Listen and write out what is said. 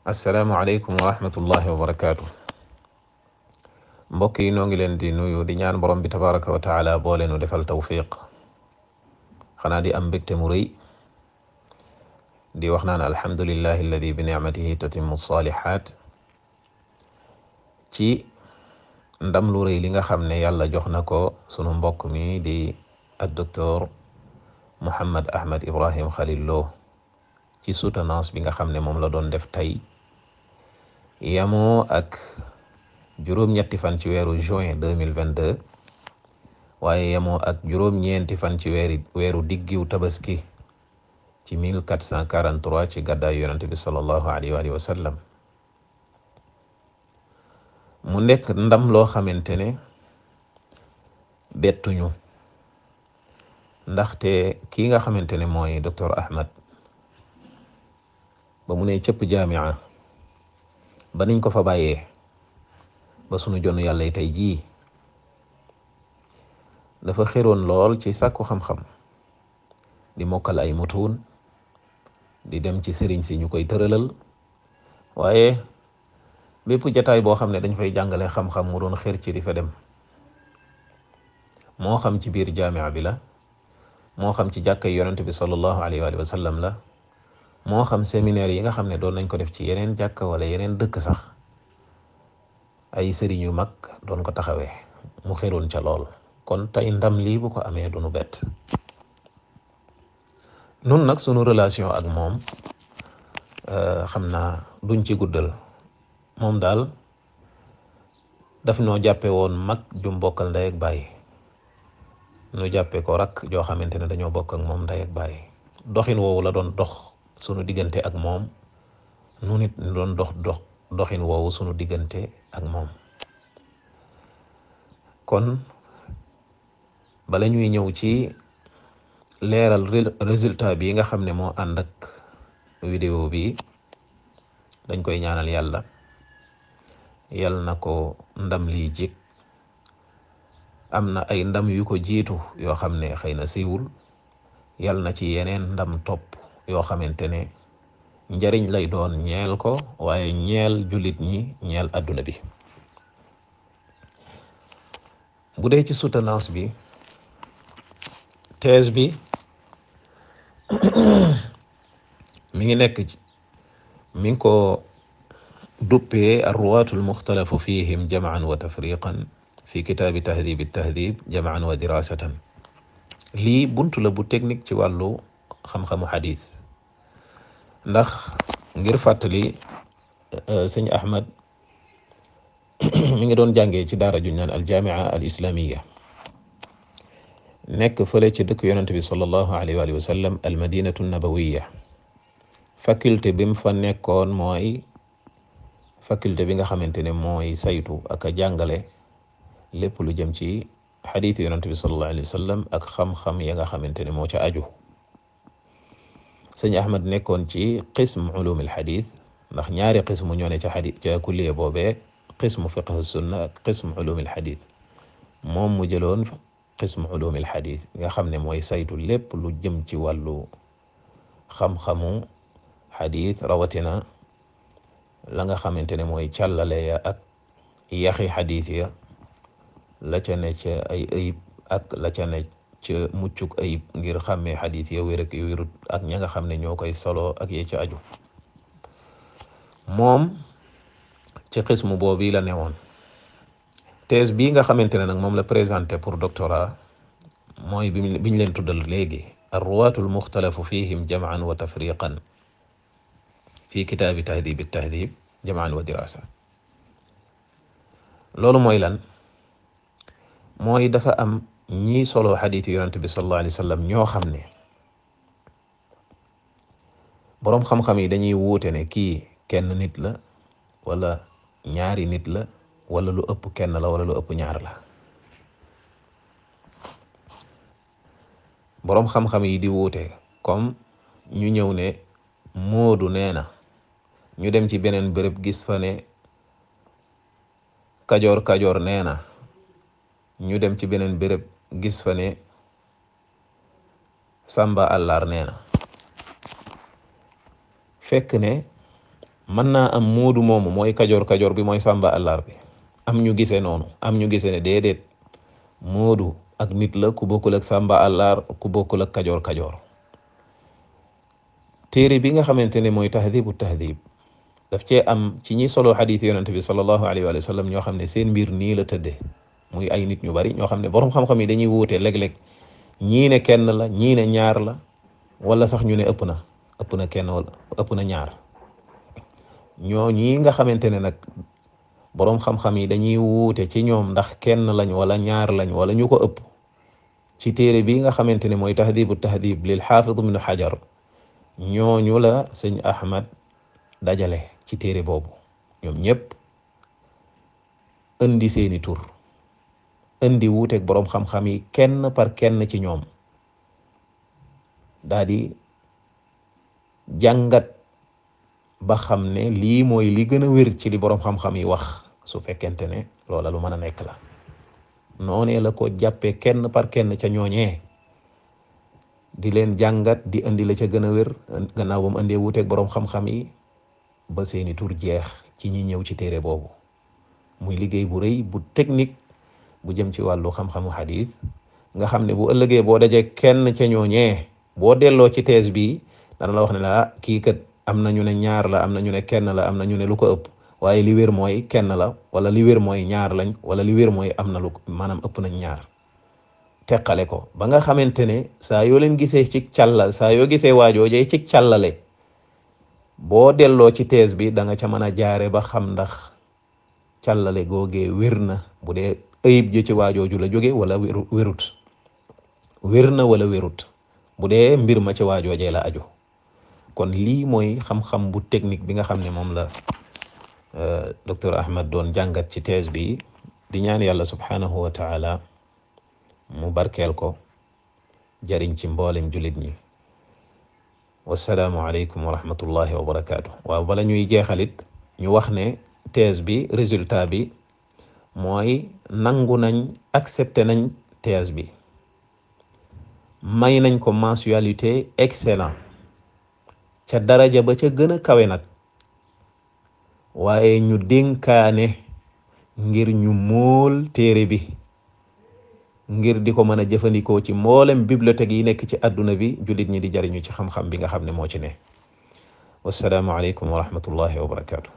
assalaamu aleykum wa rahmatullahi wa barakaatu. mbokk yi noo ngi leen di nuyu di ñaan borom bi tabaraka wa taala boole nu defal tawfiq. xanaa di am mbégte mu rëy di wax naan alhamdulillahi alladi bi nicmatihi tatimmu salihat ci ndam lu rëy li nga xam ne yàlla jox na ko sunu mbokk mi di ak docteur Mouhammad Ahmad Ibrahim Khalil Lo ci soutenance bi nga xam ne moom la doon def tey yamoo ak juróom-ñetti fan ci weeru juin 2022 waaye yamoo ak juróom-ñeenti fan ci weeru diggiw tabaski ci 1443 ci gàddaay yonente bi sallallahu alayhi wa sallam. mu nekk ndam loo xamante ne bettuñu ndaxte kii nga xamante ne mooy docteur Ahmad ba mu ne cëpp jaamia ba niñ ko fa bàyyee ba sunu jonn yàlla tey jii dafa xéroon lool ci sàkku xam-xam di mokkal ay mutuun di dem ci sëriñ si ñu koy tëralal waaye bépp jataay boo xam ne dañ fay jàngale xam-xam mu doon xér ci di fa dem moo xam ci biir jaamia bi la moo xam ci jàkkay yonent bi sallallahu alayhi wa sallam la moo xam séminaire yi nga xam ne doon nañ ko def ci yeneen jàkka wala yeneen dëkk sax ay sëriñ yu mag doon ko taxawee mu xéroon ca lool. kon tey ndam lii bu ko amee du nu bett. nun nag sunu relation ak moom xam naa duñ ci guddal moom daal daf noo jàppe woon mag ju bokkal ndey ak baay nu jàppe ko rak joo xamante ne dañoo bokk ak moom ndey ak baay doxin woowu la doon dox sunu diggante ak moom nu nit ñu doon doxin woowu sunu diggante ak moom. kon bala ñuy ñëw ci leeral résultat bi nga xam ne moo ànd ak vidéo bi dañ koy ñaanal yàlla na ko ndam lii jik. am na ay ndam yu ko jiitu yoo xam ne xëy na siiwul yàlla na ci yeneen ndam topp yoo xamante ne njariñ lay doon ñeel ko waaye ñeel jullit ñi ñeel adduna bi. bu dee ci soutenance bi thèse bi mi ngi ko duppee arruwaatul muxtalafu fihim jam'an wa tafriqan fi kitaabi tahdibi tahdib jam'an wa dirasatan. lii buntu la bu technique ci wàllu xam-xamu xadis ndax ngir fàttali sëñ Ahmad mi ngi doon jàngee ci daara juñ naan aljamia al islamiya nekk fële ci dëkk yonente bi sallallahu alayhi wa sallam al madinatu nabawiya. faculté bi mu fa nekkoon mooy faculté bi nga xamante ne mooy saytu ak a jàngale lépp lu jëm ci xadiis yonente bi sallallahu alayhi wa sallam ak xam-xam ya nga xamante ne moo ca aju. sëñ Ahmad nekkoon ci qism ulumil xadis ndax ñaari qismu ñoo ne ca xadis ca kulliya boobee qismu fiqh sunna ak qism ulumil xadis moom mu jëloon qism ulumil xadis nga xam ne mooy saytu lépp lu jëm ci wàllu xam-xamu xadis rawatina la nga xamante ne mooy càllale ya ak yaxi xadis ya la ca ne ca ay ayib ak la ca ne ca muccuk ayib ngir xàmmee xadis ya wér ak yu wérut ak ña nga xam ne ñoo koy solo ak ye ca aju. moom ci xismu boobu la newoon. thèse bii nga xamante ne nag moom la présenté pour doctorat mooy biñ leen tuddal léegi arruwaatul muxtalafu fihim jam'an wa tafriqan fi kitaabi tahdibi tahdib jam'an wa dirasa. loolu mooy lan mooy dafa am ñii solo xadiis yonent bi sallallahu alayhi wa sallam ñoo xam ne boroom xam-xam yi dañuy wuute ne kii kenn nit la wala ñaari nit la wala lu ëpp kenn la wala lu ëpp ñaar la. boroom xam-xam yi di wuute comme ñu ñëw ne Moodu nee na ñu dem ci beneen bërëb gis fa ne Kajoor nee na ñu dem ci beneen bërëb gis fa ne Samba Àllar nee na fekk ne mën naa am moodu moomu mooy kajoor bi mooy sàmba àllar bi am ñu gisee noonu am ñu gisee ne déedéet moodu ak nit la ku bokkul ak sàmba àllar ku bokkul ak kajoor téere bi nga xamante ne mooy tahdibu tahdib daf cee am ci ñi solo xadiis yonent bi sallallahu alayhi wa sallam ñoo xam ne seen mbir nii la tëddee muy ay nit ñu bari ñoo xam ne borom xam-xam yi dañuy wuute léeg-léeg ñii ne kenn la ñii ne ñaar la wala sax ñu ne ëpp na kenn wala ëpp na ñaar ñoo ñii nga xamante ne nag borom xam-xam yi dañuy wuute ci ñoom ndax kenn lañ wala ñaar lañ wala ñu ko ëpp ci téere bi nga xamante ne mooy tahdibu tahdib lil xaafid ibnu xajar ñooñu la sëñ Ahmad dajale ci téere boobu ñoom ñëpp indi seeni tur indi wuuteeg boroom xam-xam yi kenn par kenn ci ñoom daa di jàngat ba xam ne lii mooy li gën a wér ci li boroom xam-xam yi wax su fekkente ne loola lu mën a nekk la noonee la ko jàppee kenn par kenn ca ñooñee di leen jàngat di indi la ca gën a wér gannaaw ba mu indee wuuteeg boroom xam-xam yi ba seeni tur jeex ci ñi ñëw ci téere boobu muy liggéey bu rëy bu technique bu jëm ci wàllu xam-xamu xadis nga xam ne bu ëllëgee boo dajee kenn ca ñooñee boo delloo ci thèse bi dana la wax ne la kii kat am na ñu ne ñaar la am na ñu ne kenn la am na ñu ne lu ko ëpp waaye li wér mooy kenn la wala li wér mooy ñaar lañ wala li wér mooy am na lu maanaam ëpp nañ ñaar teqale ko ba nga xamante ne saa yoo leen gisee ci càllal saa yoo gisee waajoojee ci càllale boo delloo ci thèse bi da nga ca mën a jaare ba xam ndax càllale googee wér na bu dee ayib ji ci waajooju la jóge wala wérut wér na wala wérut bu dee mbir ma ci waajoojee la aju kon lii mooy xam-xam bu technique bi nga xam ne moom la docteur Ahmad doon jàngat ci thèse bi di ñaan yàlla subhanahu wa taala mu barkeel ko jariñ ci mboolem jullit ñi wassalaamu aleykum wa rahmatullahi wa barakaatu. waaw bala ñuy jeexalit ñu wax ne thèse bi résultat bi mooy nangu nañ accepté nañ thèse bi may nañ ko mensualité excellent ca daraja ba ca gën a kawe nag waaye ñu dénkaane ngir ñu mool téere bi ngir di ko mën a jëfandikoo ci mboolem bibliothèque yi nekk ci àdduna bi jullit ñi di jariñu ci xam-xam bi nga xam ne moo ci ne wassalaamu aleykum wa rahmatullahi wa barakaatu.